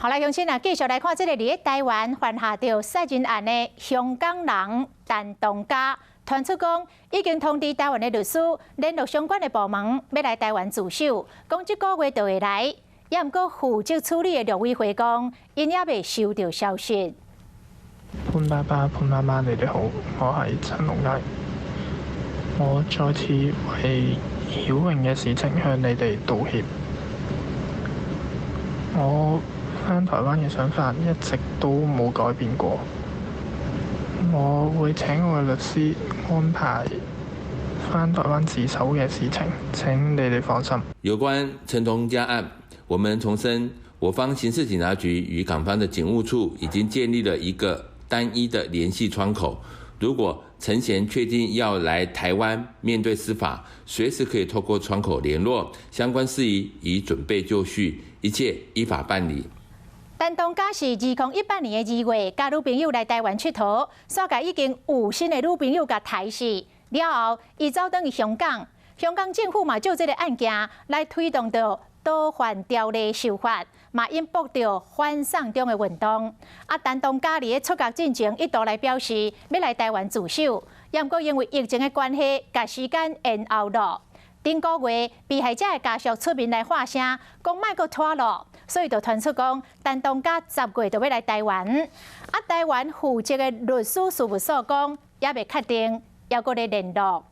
好來，鄉親啊，繼續來看這个佇咧台灣犯下著殺人案的香港人陳同佳，傳出講已經通知台灣的律師聯絡相關的部門，欲來台灣自首，講這個月就會來。也毋過負責處理的陸委會講，𪜶猶未收著消息。潘爸爸、潘媽媽，你哋好，我係陳龍佳。我再次為曉穎嘅事情向你哋道歉。我返台灣嘅想法一直都冇改變過。我會請我嘅律師安排返台灣自首嘅事情，請你哋放心。有關陳同佳案，我們重申，我方刑事警察局與港方的警務處已經建立了一個單一的聯繫窗口。如果陳嫌確定要來台灣面對司法，隨時可以透過窗口聯絡，相關事宜已準備就緒，一切依法辦理。陳同佳是2018年的2月，共女朋友來台灣𨑨迌，煞共已經有新的女朋友共刣死。了後，伊走轉去香港，香港政府嘛就這个案件來推動著逃犯條例修法，嘛引爆著反送中的運動。啊，陳同佳佇咧出獄進前一度來表示欲來台灣自首，也毋過因為疫情的關係，共時間延後了。頂個月，被害者的家屬出面來發聲，講莫閣拖囉，所以就傳出講，陳同佳10月就欲來台灣。啊，台灣負責的律師事務所講，猶未確定，猶閣咧聯絡。